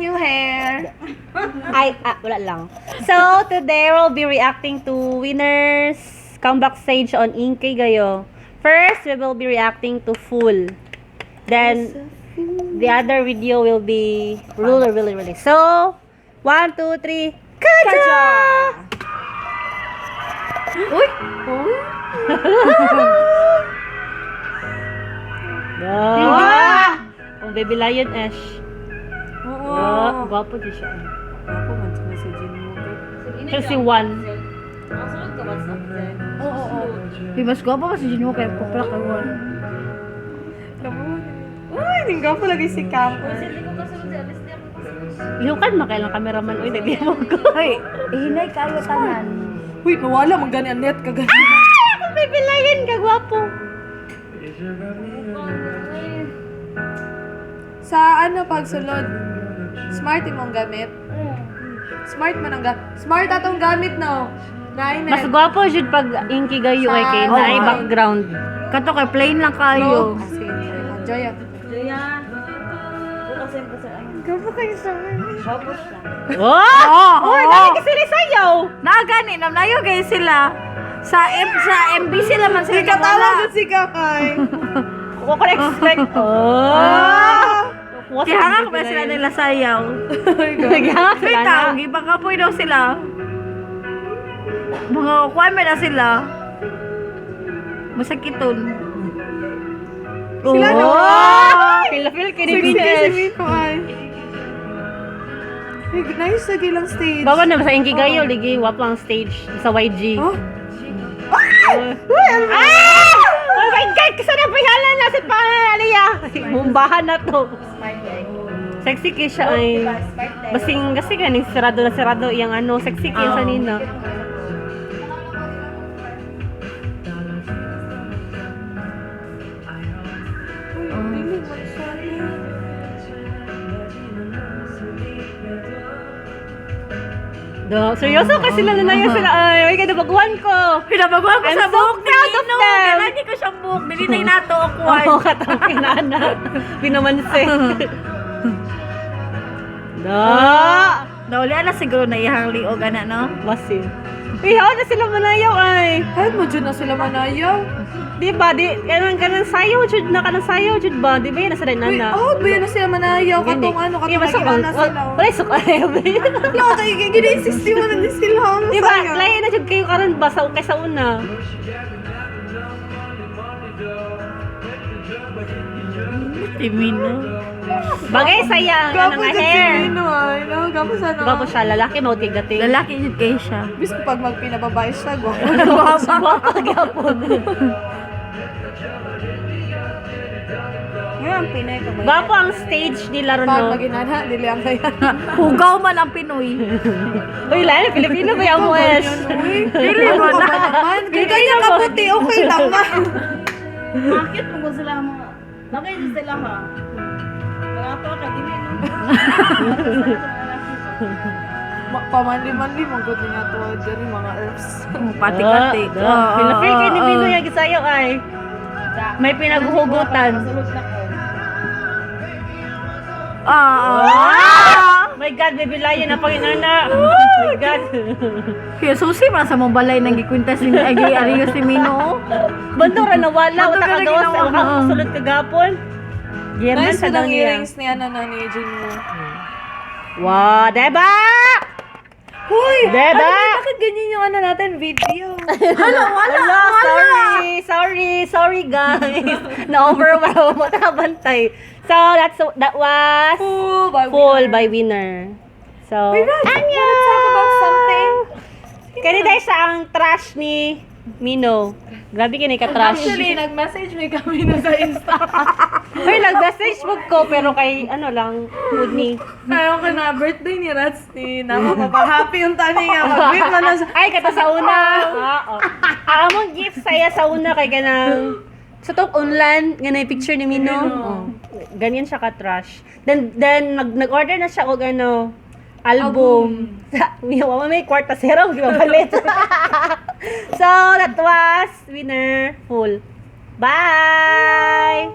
new hair. Ay, ah, wala lang. So, today we'll be reacting to winners comeback stage on Inkigayo. First, we will be reacting to Full. Then, the other video will be Ruler Really Really. So, one, two, three, Kaja! Uy! Uy! Ah! Kung Baby Lion Ash. Oo. Oh, gwapo di siya. Ako man sa si Jinwoo. Siya si Juan. Oo, oo. Uy, mas gwapo pa si Jinwoo kaya kupra kay Juan. Uy, ninggaw po lagi si Cam. Lihukan makailang cameraman. Uy, nagdemo ko. Hoy, hinay kayo tanan. Uy, nawala man gani ang net kagani. Ay, akong Baby Lion, kagwapo. Sa ano pagsulod? Smart imong gamit. Smart man ang gamit. Smart atong gamit no. Nine Mas gwapo jud pag Inkigayo ay kay Oo. naay background. Kato kay plain lang kayo. Sige, Joya. Gwapo kayo sa akin. Oh! Oo! Uy, dali kasi sila sayaw. Naagani, namnayo gay sila. Sa MBC laman sila Di ka nawala. tawag si Kakay. Ko ko expect. Oh! Gihangak ba sila nila sayaw? Gihangak May sila na. tao, gipakapoy daw sila. Mga kuwan man na sila. Masakiton. Sila na. Oh! Feel feel kini Sexy si BTS. Miko ay. Uy, nice sa gilang stage. Bawa na sa Inkigayo ligi wapo ang stage sa YG. Oh? Ah! Oh my God! Kasi na pahala na si Pangalia. Mumbahan na to. Sexy kay siya ay. Basing kasi ganing sarado na sarado iyang ano, sexy kay sa nina. Uy, dili man siya. Do, seryoso kasi sila nanayo sila ay, ay kada baguhan ko. Pinabaguhan ko I'm sa so buhok ni proud of Nino. them. Kailangan ko siyang buhok. Dili na nato ang kuwan. Oo, katang kinana. Pinamanse. Do. Nawala na siguro na iyang liog ana no. Basin. Uy, how na sila manayaw ay. Ay, mo dyan na sila manayaw. Di ba? Di, kanang kanang sayaw jud na kanang sayaw jud ba? Di ba yan nasa Uy, nana? oh, ba yan na sila manayaw? Katong ano, Di katong ba sukal? nag na sila. Wala sukal. Wala, kay gina-insist mo na din sila. Ano Di ba? sayang? Lahi na jud kayo karon ba sa kaysa una. Timino. Bagay saya ang Gwapo anang dyan si hair. Mino ay. No, gwapo sana. Gwapo siya, lalaki mao kay gating. Lalaki jud kay siya. Bis ko pag magpinababae siya, gwapo. Gwapo gyapon. Gwapo ang stage nila ron Pag no. maginana, dili ang kaya. Hugaw man ang Pinoy. Uy, lahi Pilipino ba yung mo es? Uy, Dili ano mo ka na. ba naman? Kung kanya kaputi, okay lang man. Bakit mo sila mga... Bakit sila ha? Mga to ka dili no. Pamanli-manli, mangkot nga to dyan yung mga herbs. Pati-kati. Ah, Feel kay ni Pinoy ang gisayaw ay. May pinaghuhugutan. Masulod na ko. Ah. My God, baby lion na panginana. Oh my God. Kaya susi man sa mong balay nang gikwintas ni Agi Ariyo si Mino. Bandura na wala, Bandura wala na ka gawas, ginawa. wala ka sulod kagapon. Yemen Nice sa ang daw niya. earrings niya na ni Jinwoo. Wow, diba? Huy! Diba? Ano ba, bakit ganyan yung ano natin, video? Hala, wala, Ala, wala. sorry, sorry, sorry guys. Na-overwhelm, bantay. So, that was Full by Full by Winner. So, Wait, Raj, wanna talk about something? Kani dahil siya ang trash ni Mino. Grabe kini ka trash. Actually, nag-message may kami na sa Insta. Uy, nag-message mo ko pero kay ano lang, mood ni. Ayaw ko na, birthday ni Rats ni Nakapapa-happy yung tani nga. Mag-wait man na siya. Ay, kata sa una. Oo. Ang among gift saya sa una kay ganang sa top online nga na picture ni Mino. Oh. Ganyan siya ka trash. Then nag-order na siya og ano album. Wa may kwarta zero gipalit. So that was winner full. Bye.